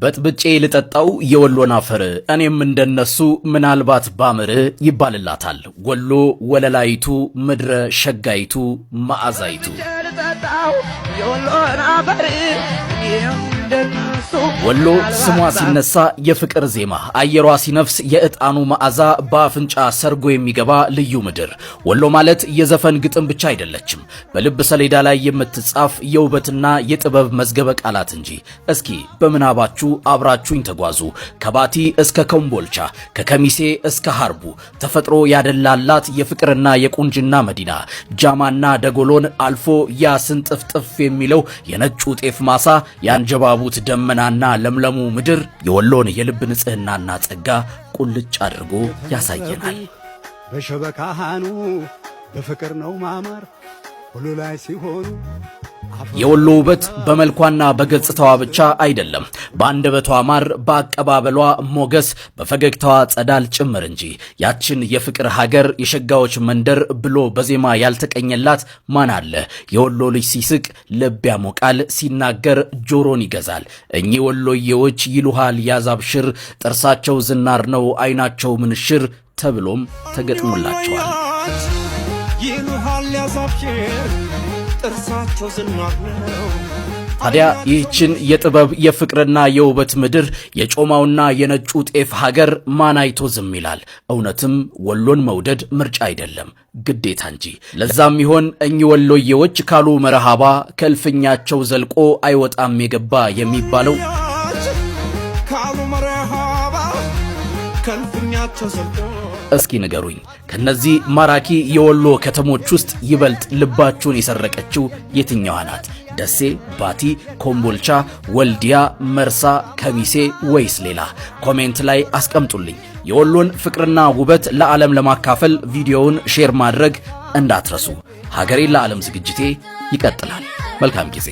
በጥብጬ ልጠጣው የወሎን አፈር፣ እኔም እንደነሱ ምናልባት ባምር ይባልላታል። ወሎ ወለላይቱ፣ ምድረ ሸጋይቱ፣ መዓዛይቱ። ልጠጣው የወሎን አፈር፣ እኔም እንደነሱ። ወሎ ስሟ ሲነሳ የፍቅር ዜማ፣ አየሯ ሲነፍስ የዕጣኑ መዓዛ በአፍንጫ ሰርጎ የሚገባ ልዩ ምድር። ወሎ ማለት የዘፈን ግጥም ብቻ አይደለችም፣ በልብ ሰሌዳ ላይ የምትጻፍ የውበትና የጥበብ መዝገበ ቃላት እንጂ። እስኪ በምናባችሁ አብራችሁኝ ተጓዙ። ከባቲ እስከ ኮምቦልቻ፣ ከከሚሴ እስከ ሐርቡ ተፈጥሮ ያደላላት የፍቅርና የቁንጅና መዲና፣ ጃማና ደጎሎን አልፎ ያ ስንጥፍጥፍ የሚለው የነጩ ጤፍ ማሳ፣ ያንጀባቡት ደመናና ለምለሙ ምድር የወሎን የልብ ንጽህናና ጸጋ ቁልጭ አድርጎ ያሳየናል። በሸበካሃኑ በፍቅር ነው ማማር ሁሉ ላይ ሲሆኑ። የወሎ ውበት በመልኳና በገጽታዋ ብቻ አይደለም፣ በአንደበቷ ማር፣ በአቀባበሏ ሞገስ፣ በፈገግታዋ ጸዳል ጭምር እንጂ። ያችን የፍቅር ሀገር፣ የሸጋዎች መንደር ብሎ በዜማ ያልተቀኘላት ማን አለ? የወሎ ልጅ ሲስቅ ልብ ያሞቃል፣ ሲናገር ጆሮን ይገዛል። እኚህ ወሎዬዎች ይሉሃል ያዛብሽር፣ ጥርሳቸው ዝናር ነው፣ አይናቸው ምንሽር ተብሎም ተገጥሞላቸዋል። ይሉሃል ያዛብሽር፣ ጥርሳቸው ዝናር ነው። ታዲያ ይህችን የጥበብ፣ የፍቅርና የውበት ምድር፣ የጮማውና የነጩ ጤፍ ሀገር ማን አይቶ ዝም ይላል? እውነትም ወሎን መውደድ ምርጫ አይደለም፣ ግዴታ እንጂ። ለዛም ይሆን እኚህ ወሎዬዎች ካሉ መረሃባ፣ ከእልፍኛቸው ዘልቆ አይወጣም የገባ የሚባለው። ካሉ መረሃባ፣ ከልፍኛቸው ዘልቆ። እስኪ ንገሩኝ፣ ከነዚህ ማራኪ የወሎ ከተሞች ውስጥ ይበልጥ ልባችሁን የሰረቀችው የትኛዋ ናት? ደሴ፣ ባቲ፣ ኮምቦልቻ፣ ወልዲያ፣ መርሳ፣ ከሚሴ ወይስ ሌላ? Comment ላይ አስቀምጡልኝ። የወሎን ፍቅርና ውበት ለዓለም ለማካፈል ቪዲዮውን share ማድረግ እንዳትረሱ። ሀገሬን ለዓለም ዝግጅቴ ይቀጥላል። መልካም ጊዜ።